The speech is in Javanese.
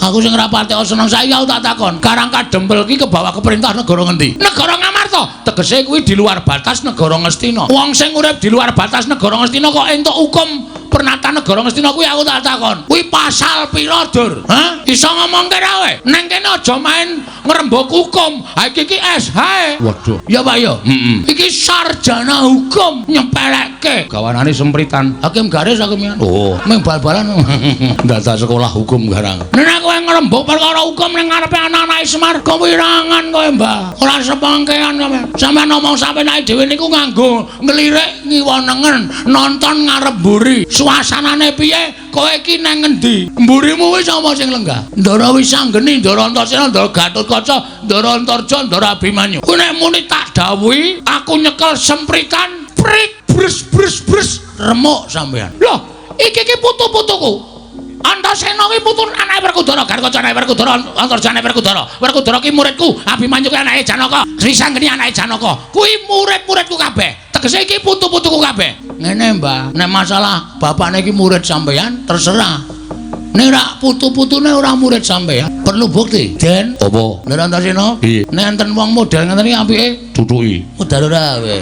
Aku sing ora patek seneng saiki aku tak takon. Karang Kadempel ki kebawa ke perintah negara ngendi? Negara Ngamarta. Tegese kuwi di luar batas negara Ngastina. Wong sing urip di luar batas negara Ngastina kok entuk hukum pernatan negara Ngastina kuwi aku tak takon. Kuwi pasal pira, Dur? Hah? Iso ngomongke ra kowe? Neng kene aja main ngrembug hukum. Ha iki ki SH. Waduh. Ya Pak ya. Heeh. Iki sarjana hukum nyepelekke. Gawanane sempritan. Hakim garis hakim ya. Oh, ming bal-balan. Dadak sekolah hukum garang. Nek kowe ngrembug perkara hukum ning ngarepe anak-anake Semar, kewirangan kowe, Mbah. Ora sepengkean sampean. Sampeyan ngomong sampeyan dhewe niku nganggo nglirik ngiwa nengen, nonton ngarep mburi. Suasanane piye? Kowe iki nang ngendi? Mburimu wis sapa sing lenggah? Ndara Wisanggeni, Ndara Antasena, Ndara Gatotkaca, Ndara Antarja, Ndara Abimanyu. Kuwi nek muni tak dawuhi, aku nyekel sempritan, prit, bres bres bres, remuk sampean. Loh, iki ki putu-putuku. Antasena ki putu anake Werkudara, Gatotkaca anake Werkudara, Antarja anake Werkudara. Werkudara ki muridku, Abimanyu ki anake Janaka, Wisanggeni anake Janaka. Kuwi murid-muridku kabeh. Tegese iki putu-putuku kabeh. Ngene, Mbah, nek masalah bapakne iki murid sampean terserah. Nek rak putu-putune ora murid sampean, perlu bukti. Den, apa? Nek Antasena, nek enten wong model ngeten iki apike tutuki. Modal ora kowe.